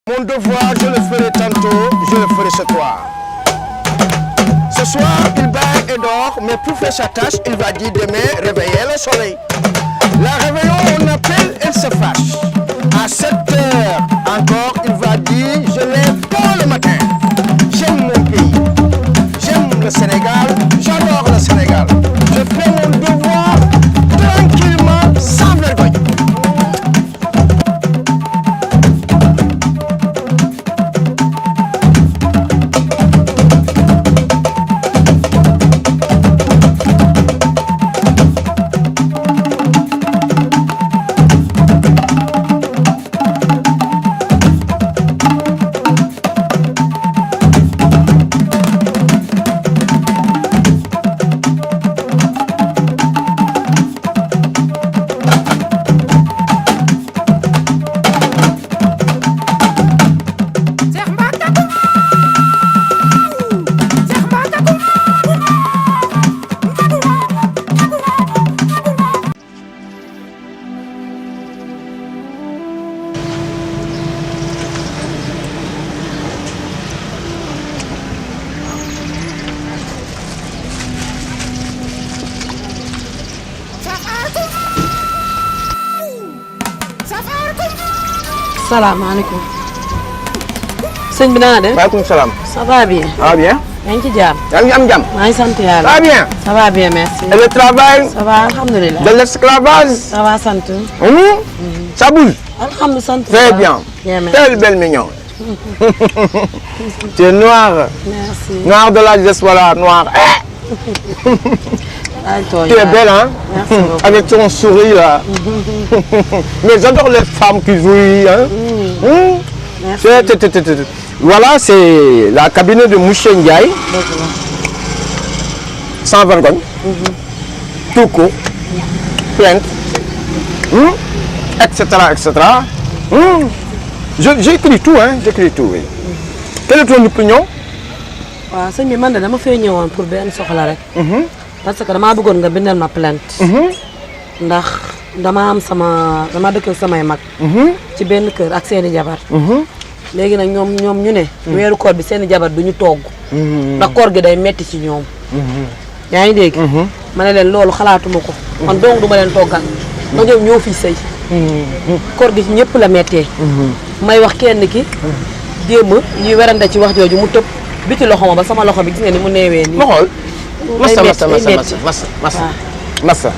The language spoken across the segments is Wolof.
Mon devoir, je le ferai tantôt, je le ferai ce soir. Ce soir, il baille et dort, mais pour faire sa tâche, il va dire demain, réveiller le soleil. La réveillon, on appelle, elle se fâche. À 7 heures encore, il va dire, je lève tôt le matin. J'aime mon pays, j'aime le Sénégal, j'adore le Sénégal. Je fais mon devoir tranquillement, sans vergogne. salaamaaleykum. sëñ bi na nga def. Waaleykum salaam. ça va bien. Ça va bien. yaa ngi ci jàmm. yaa ngi am jàmm. maa ngi sant yàlla. Ça va bien. ça va bien merci. Et le travail ça va alhamdulilah. de l'esclavage. ça va sant. Ça bouge. alhamdulilah sant. Très bien. bien merci. Telle belle mignon. Tu es noir. merci. Noir de la diaspora, noir. Tu es belle, hein? Merci beaucoup. Avec ton sourire, là. Mais j'adore les femmes qui jouent, hein? Merci. Voilà, c'est la cabinet de Mouché Ndiaye. Sans vergogne. Tout court. Plainte. Etc. etc. J'écris tout, hein? J'écris tout, oui. Quelle est ton opinion? waaw sëñ bi man de dama fay ñëwoon pour benn soxla rek. parce que damaa bëggoon nga bindal ma plainte. ndax dama dëkk samay mag. ci benn kër ak seeni jabar. léegi nag ñoom ñu ne. weeru koor bi seeni jabar du ñu togg. ndax koor gi day metti ci ñoom. yaa ngi dégg. ma ne leen loolu xalaatuma ko. man donc du ma leen toggal. ma ñoom ñoo fi sëy. koor gi ci ñëpp la mettee. may wax kenn ki. démb ñuy werante ci wax jooju mu tëb biti loxo ma ba sama loxo bi gis nga ni mu neewee nii. ma xool. massa.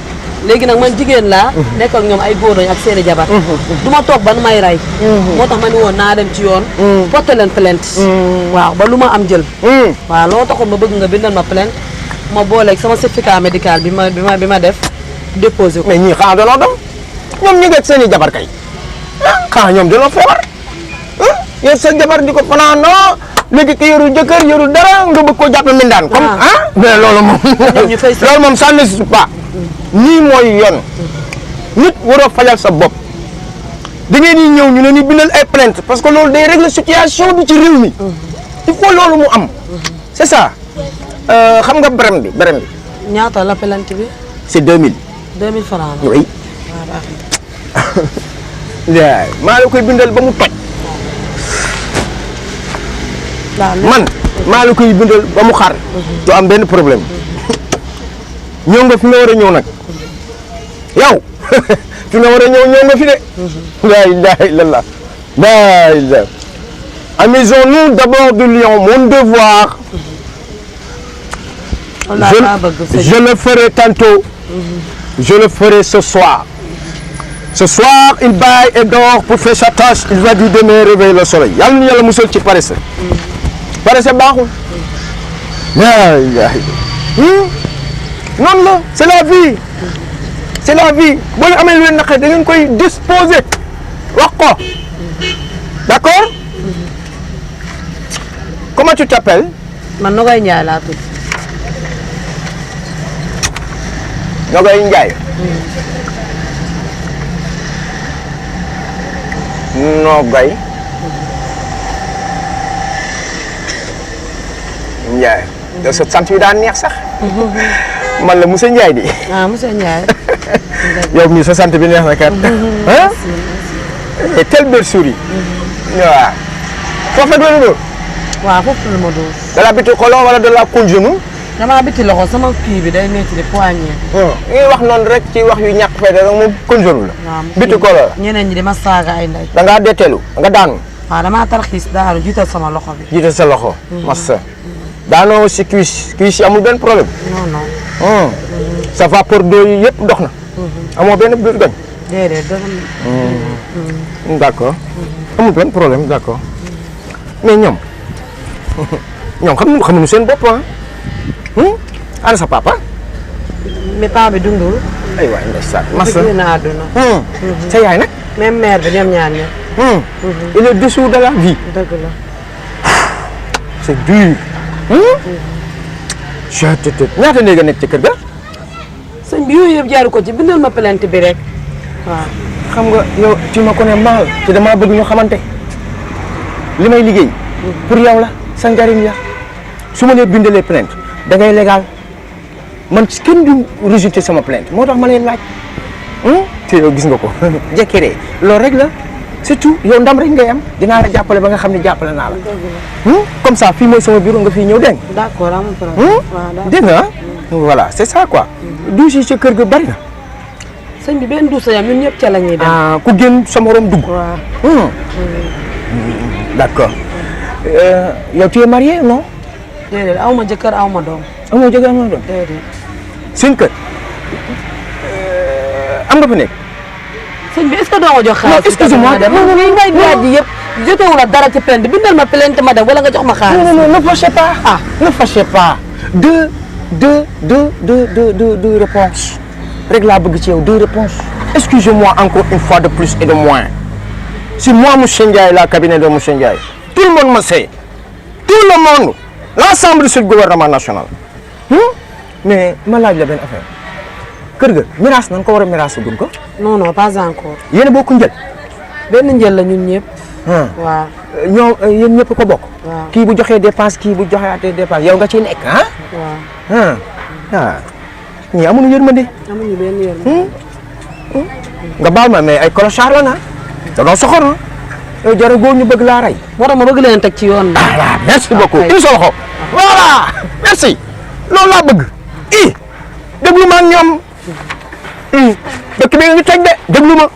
léegi nag man jigéen laa. nekk ak ñoom ay góor lañ ak seeni jabar. du ma toog ban may rey. moo tax ma ni woon naa dem ci yoon. porté leen plainte. waaw ba lu ma am jël. waaw loo taxoon ma bëgg nga bindal ma plainte ma booleeg sama certificat médical bi ma def déposé ko. mais ñii xanaa dañoo dem ñoom ñu ngi ak seeni jabar kay. xanaa ñoom dañoo feebar. yow sa jabar di ko fanaanoo léegi ki yoru jëkkër yoru dara nga bëgg koo jàppe mindaan comme mais loolu moom loolu moom ça ne suffit pas nii mooy yoon nit waroo fajal sa bopp da ngeen di ñëw ñu ne ni bindal ay plainte parce que loolu day régler situation bi ci réew mi il faut loolu mu am c'est ça xam nga berem bi ñaata la plainte bi c'est 2000 francs oui waaw maa la koy bindal ba mu toj man maa la koy bindal ba mu xar du am benn problème ñëw nga fi nga war a ñëw nag yow fi nga war a ñëw nga fi de la ilaha illallah la ilaha amusons-nous d'abord du lion mon devoir je le ferai tantôt je le ferai ce soir il baille et dort pour faire sa tâche il va dire demain réveiller le soleil yàlla na yàlla musal ci paresse baaxul noonu la c'est la vie boo leen amee lu leen naqare da ngeen koy disposer wax ko d'accord comment tu t'appelles man Nogoy Ndiaye laa tudd Nogoy Ndiaye Nogoy Ndiaye yow sa sant wi daan neex sax man la monsieur Ndiaye di monsieur Ndiaye yow mii sa sant bi neex na kat ah et telle belle souris waaw foofu la dóor. waaw foofu la ma dóor. de la biti xoloo wala de la côte genou. damaa biti loxo sama kii bi day métti di poignet. ngay wax noonu rek ci wax yu ñàkk fay rek moom côte genou la. waaw biti xoloo la. ñeneen ñi dama saaga ay ndey. da ngaa detteelu nga daanu. waaw damaa tarxiis daanu jiital sama loxo bi. jiite sa loxo. massa daanoo si cuisse yi amul benn problème. non non. sa vapeur d'eau yi yëpp dox na. amoo benn biir gañ. déedéet dara. d'accord. amul benn problème d'accord. mais ñoom xamuñu seen bopp ah. ana sa papa. mais paa bi dundul. ay waay ndeysaan massa bëgg na àdduna. sa yaay nag. même mère bi ñoom ñaar ñoom. il est dessous de la vie. dëgg la. c'est dur. ñaata néeg a nekk ci kër ga. sëñ bi yooyu yëpp jaaru ko ci bindal ma plainte bi rek. waaw. xam nga yow tu me connais mal te damaa bëgg ñu xamante li may liggéey. pour yow la sa njariñ la su ma lee bindalee plainte da ngay légal man kenn du rejeté sama plainte moo tax ma leen laaj. te yow gis nga ko jekkiree loolu rek la c'est tout yow ndam rek ngay am dinaa la jàppale ba nga xam ne jàppale naa la. comme ça fii mooy sama bureau nga fii ñëw dégg nga. d'accord amul problème. waaw dégg nga voilà c'est ça quoi. douche yi ca kër ga bari na. sëñ bi benn douche yam ñun ñëpp ca la ñuy dem. ku génn sa morom dugg. waaw. d'accord. yow tu es marié non. déedéet aw ma jëkkër aw ma doom. amoo jëkkër amoo doom. déedéet. seen kër. am nga fi nekk. sëñ bi est-ce que doo ma jox xaalis. non excuse-moi non li ngay laaj yëpp jotewul a dara ci plainte bi bindal ma plainte ma dem wala nga jox ma xaalis. non ne fâchez pas. ne fâchez pas. deux réponses. rek laa bëgg ci yow deux réponses. excusez-moi encore une fois de plus et de moins. si moi monsieur Ndiaye la cabinet de monsieur Ndiaye. tout le monde me sait. tout le monde. l'ensemble du gouvernement national. mais ma laaj la benn affaire. kër ga miraas nañ ko war a miraas gun ko. non non pas encore. yéen a bokk njël. benn njël la ñun ñëpp. waaw. ñoo yéen ñëpp ko bokk. waaw kii bu joxee dépense kii bu joxeatee dépense yow nga ciy nekk ah. waaw. ñii amuñu yërmande. amuñu benn yërmande. nga baal ma mais ay clochard la na. da doon soxor na. yow jarul góor ñu bëgg laa rey. moo tax ma bëgg leen teg ci yoon bi. voilà merci beaucoup. il soo ko. voilà merci. loolu laa bëgg. déglu ma ak ñoom. dëkk bi nga ñu teg de déglu ma.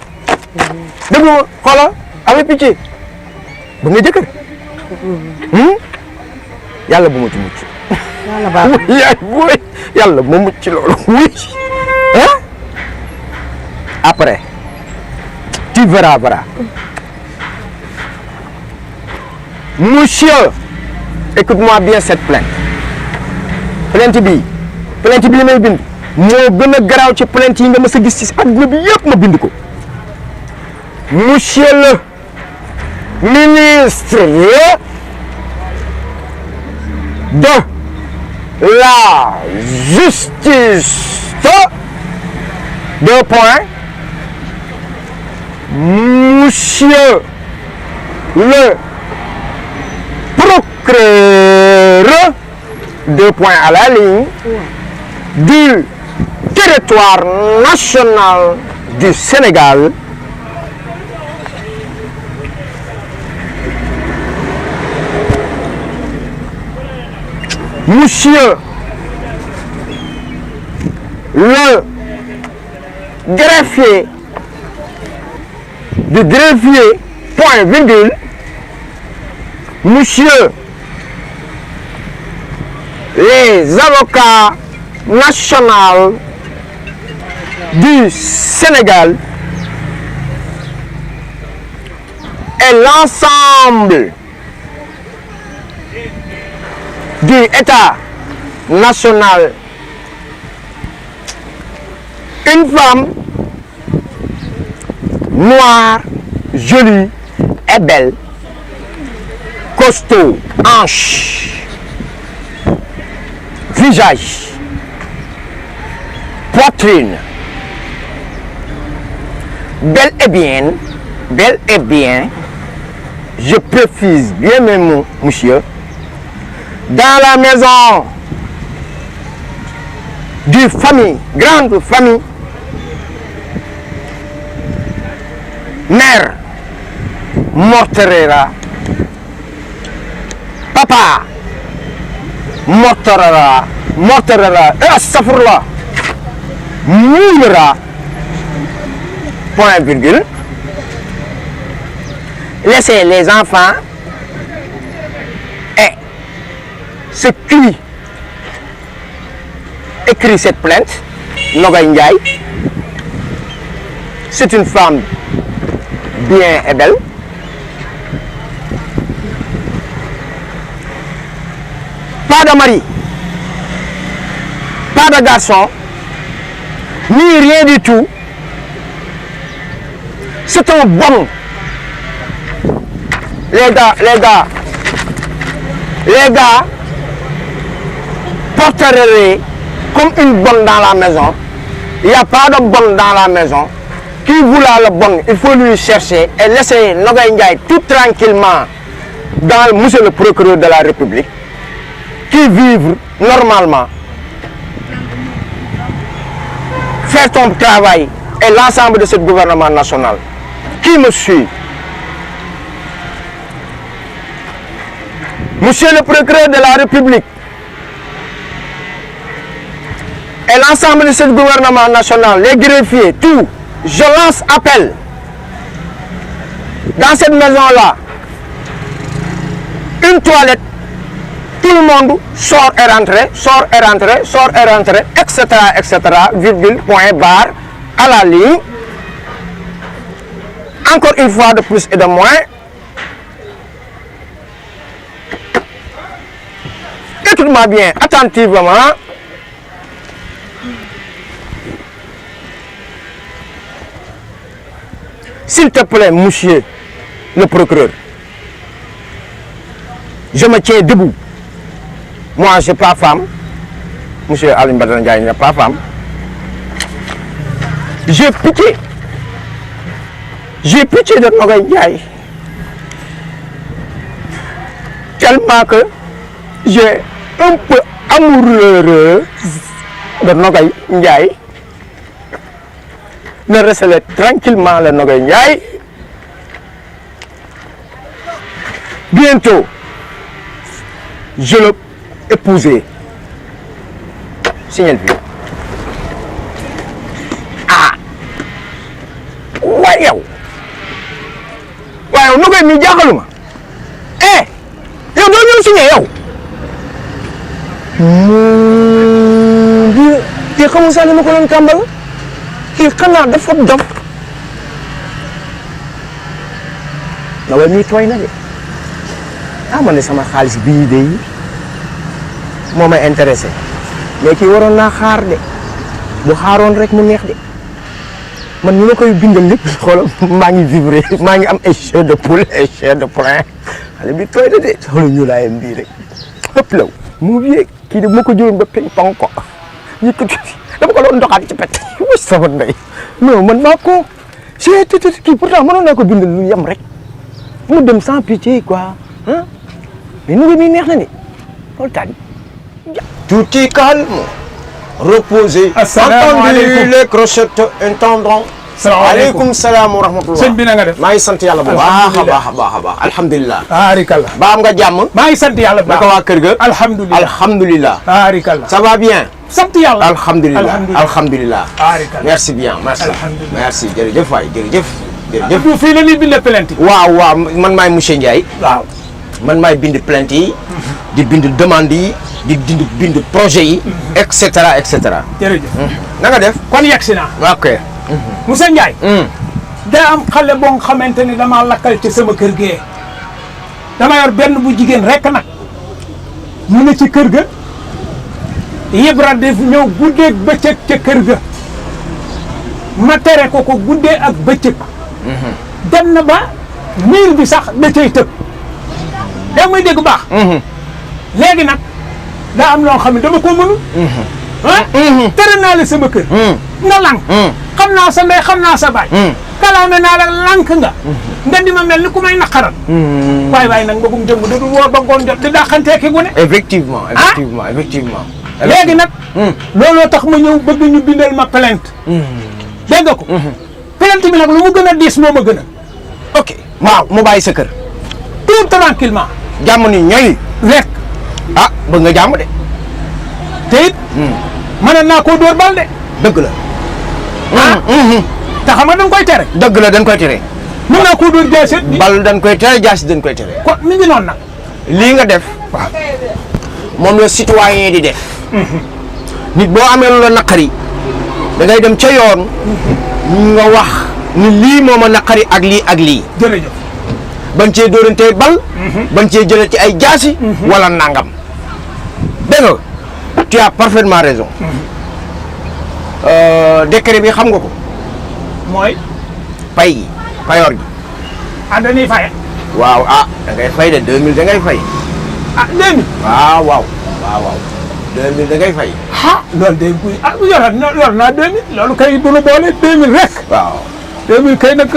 déglu ma xoolal avec pitié. ba nga jëkkër. yàlla bu ma ci mucc. yàlla baax na yaay booy yàlla bu ma mucc ci loolu oui. après tu verras. Monsieur, écoute-moi bien cette plainte. plainte bi li may bind moo gën a garaaw ci plainte yi nga mës a gis ci àdduna bi yëpp ma bind ko. Monsieur le ministre de la justice. Deux points. Monsieur le procureur, deux points à la ligne, du territoire national du Sénégal, monsieur le greffier du greffier, point virgule, monsieur les avocats nationaux du Sénégal et l'ensemble du État national. Une femme noire, jolie et belle, costaud, hanche, visage, poitrine, bel et bien, je précise bien mes mots, monsieur, dans la maison du famille, grande famille, mère Morterera papa mortera, astafurlah, mourra, point virgule, laissez les enfants et ce qui écrit cette plainte, Nogaye Ndiaye, c'est une femme bien et belle. Pas de mari, pas de garçon, ni rien du tout. C'est un bon. Les gars porteraient comme une bonne dans la maison. Il n'y a pas de bonne dans la maison. Qui voulait le bon, il faut lui chercher et laisser Nogaye Ndiaye tout tranquillement dans monsieur le procureur de la République, qui vivre normalement, faire ton travail et l'ensemble de ce gouvernement national. Qui me suit? Monsieur le procureur de la République et l'ensemble de ce gouvernement national, les greffiers, tout, je lance appel. Dans cette maison-là, une toilette, tout le monde sort et rentre, sort et rentre, sort et rentre, etc., etc., virgule, point, barre, à la ligne. Encore une fois de plus et de moins. Écoute-moi bien, attentivement. S'il te plaît, monsieur le procureur, je me tiens debout. Moi, je n'ai pas femme. Monsieur Alioune Badara Ndiaye n'est pas femme. J'ai pitié. J'ai pitié de Nogaye Ndiaye. Tellement que j'ai un peu amoureux de Nogaye Ndiaye. Ne recevez tranquillement le Nogaye Ndiaye. Bientôt, je le épousé. Signal bi. Ah. Waaye yow. Waaye Nogaye mi jaaxaluma. Yow doo ñëw signé yow. Kii xamul sax li ma ko doon kàmbal. Kii xanaa dafa dof. Nogaye mi tooy na de. Ma ne sama xaalis bii de moo may intéressé mais kii waroon naa xaar de bu xaaroon rek mu neex de man ñu ma koy bindal lépp xoolal maa ngi vibré maa ngi am ay chair de poule ay chair de poulain xale bi tooy na de xoolal ñu laayam bii rek ëpp law mu yéeg kii de bu ma ko juróom ba ping pong ko yëkkati dama ko doon doxaat ci pet wus sama ndey non man maa ko kii pourtant mënoon naa ko bindal lu yem rek mu dem sans pitié quoi ah mais Nogaye mi neex na ni xool taal tout est calme reposé. Entendu les crochettes entendront. Salaamaaleykum salaam wa rahmatulah. sëñ bi na nga def. maa ngi sant yàlla bu baax a baax a baax a baax alhamdulilah. Baarikalla. ba am nga jàmm. maa ngi sant yàlla bu baax. naka waa kër ga. alhamdulilah alhamdulilah. Baarikalla. ça va bien. sant yàlla. alhamdulilah alhamdulilah. Baarikalla. merci bien merci. alhamdulilah merci jërëjëf waay jërëjëf. jërëjëf du fii la ñuy bind plainte. waaw waaw man maay monsieur Ndiaye. waaw. man maay bind plainte yi. di bind demande yi. di bind projet yi. et cetera et cetera. jërëjëf. na nga def. kon yegg si naa. ok. Moussa Ndiaye. daa am xale boo nga xamante ni damaa lakkal ci sama kër gee. dama yor benn bu jigéen rek nag. mu ne ci kër ga. Ibra def ñëw guddeeg bëccëg ca kër ga. ma tere ko guddee ak bëccëg. dem na ba miir bi sax da cay tëb. da muy dégg baax. léegi nag daa am loo xam ne dama ko mënul. tere naa la sama kër. nga lànk. xam naa sa ndey xam naa sa baay. kalaame naa la lànk nga. nga di ma mel ni ku may naqaral. waay nag mbëggum jëmb da du woor ba ngoon jot di dàqantee ki gune. effectivement effectivement. léegi nag. looloo tax ma ñëw bëgg ñu bindal ma plainte. dégg nga ko. plainte bi nag lu mu gën a diis moo ma gën a. ok waaw mu bàyyi sa kër. tout tranquillement. jàmm ni ñooy. rek ah bëgg nga jàmm de. te it mën naa koo dóor bal de dëgg la. te xam nga dañ koy tere dëgg la dañ koy tere. mën naa koo dóor jaay bi bal dañ koy tere jaasi dañ koy tere. kon mi ngi noonu nag lii nga def. waaw moom la citoyen di def. nit boo amee lu la naqari da ngay dem ca yoon nga wax ni lii moo ma naqari ak lii ak lii. jërëjëf bañ cee dóorante bal. bañ cee jëlee ci ay jaasi. wala nangam. dégg nga tu as parfaitement raison. décret bi xam nga ko. mooy pay gi payoor gi. dañuy fay waaw da ngay fay de 2000 da ngay fay. 2000 waaw 2000 da ngay fay. loolu day buy yor naa 2000 loolu kay bu nu boole 2000 rek waaw 2000 kay nag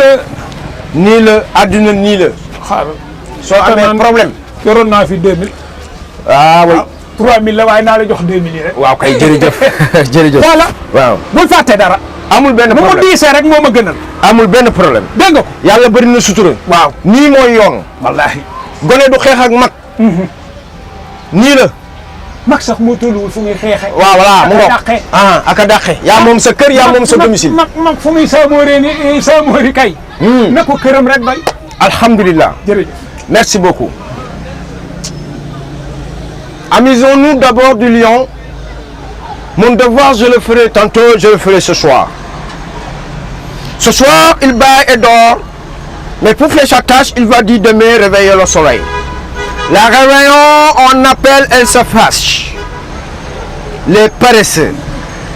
nii la àdduna nii la. xaaral soo amee problème. yoroon naa fi 2000 oui. 3000 la waaye naa la jox 2000 yi rek. waaw kay jërëjëf jërëjëf. voilà waaw bul fàtte dara. amul benn bu problème mu diisee rek moo ma gënal. amul benn problème. dégg nga ko. yàlla bëri na sutura. waaw nii mooy yoon. wallaahi. gone du xeex ak mag. nii la. mag sax moo tolluwul fu muy xeexee. waaw voilà mu ngoog dàqee. ak a dàqe. yaa moom sa kër yaa moom sa domicile. mag fu muy saamooree ni saamoori kay. na ko këram rek doy. alhamdulilah. jërëjëf. merci beaucoup. Amusons-nous d'abord du lion. Mon devoir, je le ferai tantôt, je le ferai ce soir. Ce soir, il bat et dort. Mais pour faire sa tâche, il va dire demain réveiller le soleil. La réveillon, on appelle, elle se fâche. Les paresseux.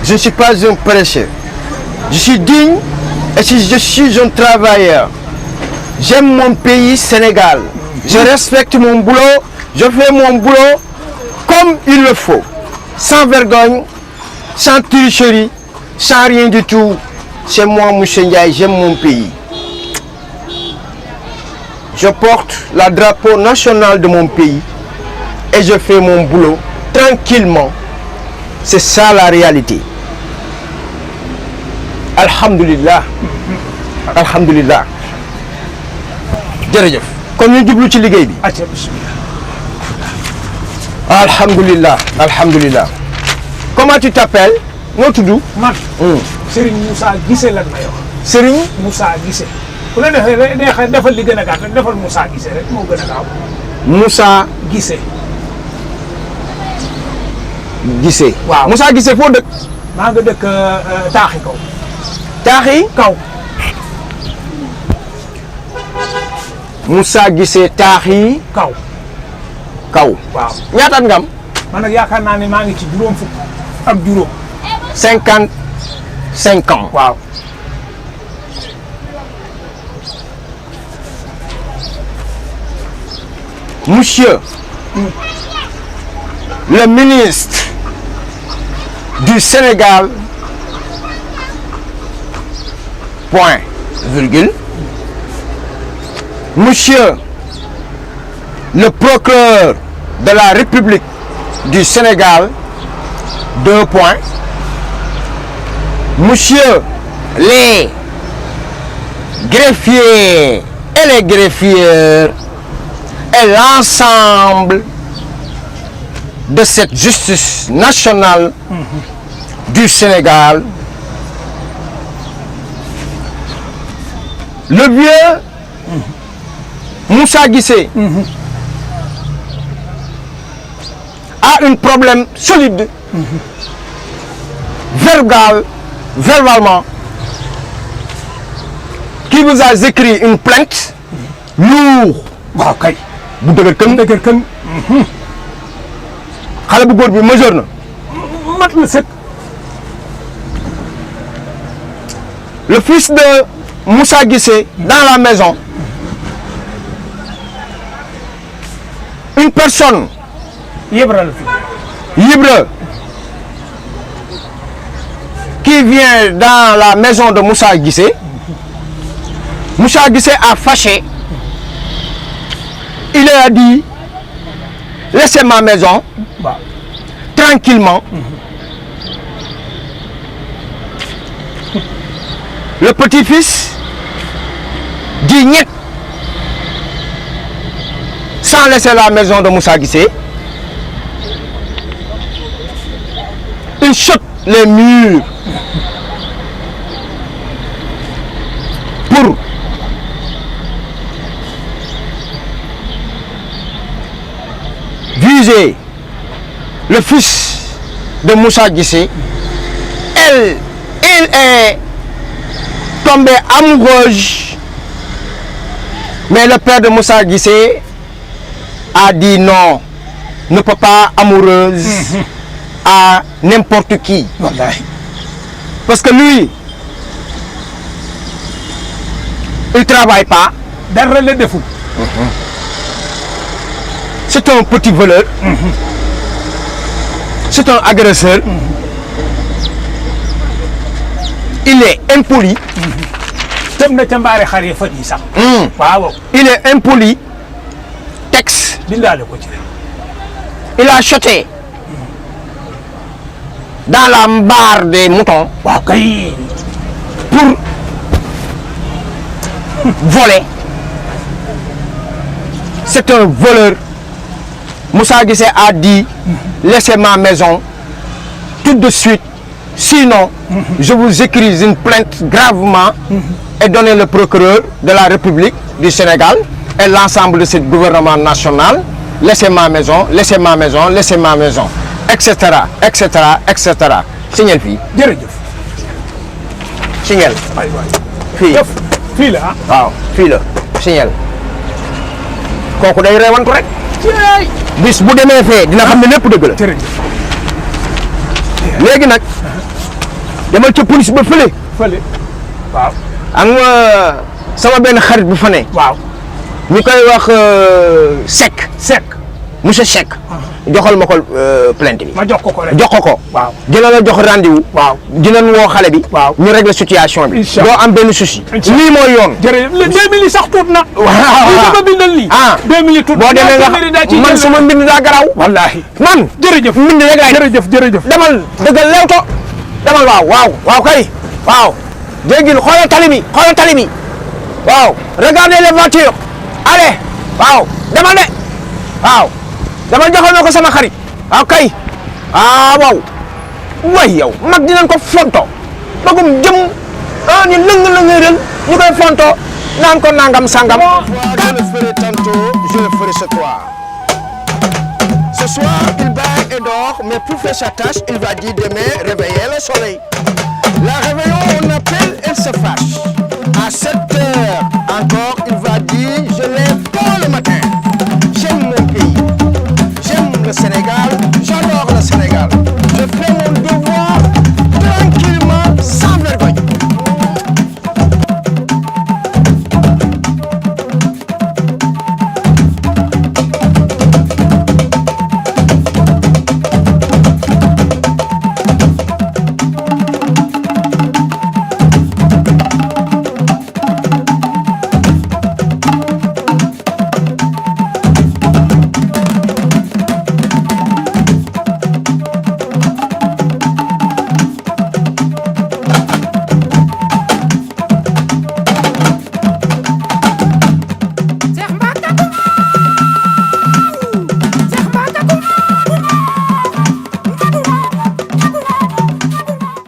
Je ne suis pas un paresseux. Je suis digne et si je suis un travailleur. J'aime mon pays, Sénégal. Je respecte mon boulot. Je fais mon boulot comme il le faut. Sans vergogne, sans tricherie, sans rien du tout. C'est moi, Moussa Ndiaye, j'aime mon pays. Je porte la drapeau national de mon pays et je fais mon boulot tranquillement. C'est ça la réalité. Alhamdulillah. Alhamdulillah. jërëjëf. kon ñu jublu ci liggéey bi. acca bismillah. alhamdulillah alhamdulillah. comment tu t'appelles. noo tudd. man. Serigne Moussa Guissé lan may wax. Serigne. Moussa Guissé. ku la defee defal li gën a gàtt rek defal Moussa Guissé rek moo gën a gaaw. Moussa Guissé. Guissé. waaw Moussa Guissé foo dëkk. maa nga dëkk taaxi kaw. taaxi. kaw. Moussa Guissé taaxi. kaw. kaw. waaw ñaataat nga am. man nag yaakaar naa ne maa ngi ci juróom fukk ak juróom. 55 ans. waaw. Monsieur le ministre du Sénégal, point, virgule. Monsieur le procureur de la République du Sénégal, 2 points. Monsieur les greffiers et les greffières et l'ensemble de cette justice nationale du Sénégal. Le vieux Moussa Guissé a un problème solide, verbalement, qui vous a écrit une plainte lourde. waaw kay. bu dëgër kën dëgër kën. xale bu góor bi majeur na. mat na sëkk. Le fils de Moussa Guissé dans la maison, une personne yëbra la fi. libre qui vient dans la maison de Moussa Guissé. Moussa Guissé a fâché. Il a dit, laissez ma maison waaw. tranquillement. Le petit-fils dit niet. sans laisser la maison de Moussa Guissé. Il saute les murs pour viser le fils de Moussa Guissé. Il est tombé amoureuse, mais le père de Moussa Guissé a dit non, ne peut pas amoureuse à n'importe qui. wallahi Parce que lui, il travaille pas, dara la deful c'est un petit voleur, c'est un agresseur, il est impoli, tëm na ca mbaari xar yi fan yi sax waaw il est impoli, texte, bindaale ko ci il a chuté dans la barre des moutons waaw kay pour voler. C'est un voleur. Moussa Guissé a dit laissez ma maison tout de suite, sinon je vous écris une plainte gravement et donnez le procureur de la République du Sénégal et l'ensemble de ce gouvernement national. Laissez ma maison, laissez ma maison, laissez ma maison, etc., etc., etc. Signal fii. jërëjëf Signal waay waay fii. jëf fii la ah waaw fii la signal kooku day reewantu rek bis bu demee fee dina xam ne lépp dëgg la. jërëjëf léegi nag demal ca police ba fële fële waaw am nga sama benn xarit bu fa ne waaw ñu koy wax Seck monsieur Seck joxal ma ko plainte bi ma jox ko ko rek jox ko ko waaw dina la jox rendez-vous waaw dinañ woo xale bi waaw ñu régler situation bi Inch'Allah. doo am benn souci Inch'Allah. lii mooy yoon jërëjëf le 2000 yi sax tuut na waaw lii dama bindal lii ah 2000 yi tuut boo demee nga man sama mbind daa garaaw wallahi man jërëjëf mbind rek laay jërëjëf demal dëggal lewto demal waaw kay waaw déggil xoolal tali bi waaw regardez les voitures allez waaw demal de waaw demal joxal ma ko sama xarit waaw kay waaw way yow mag dinañ ko fonto magum jëm ñu lëng-lëngëral ñu koy fonto naan ko nangam sangam. Je le ferai tantôt, je le ferai ce soir. Ce soir, il baille et dort, mais pour faire sa tâche, il va dire demain réveiller le soleil. La réveillon, on appelle, elle se fâche. À 7 heures, encore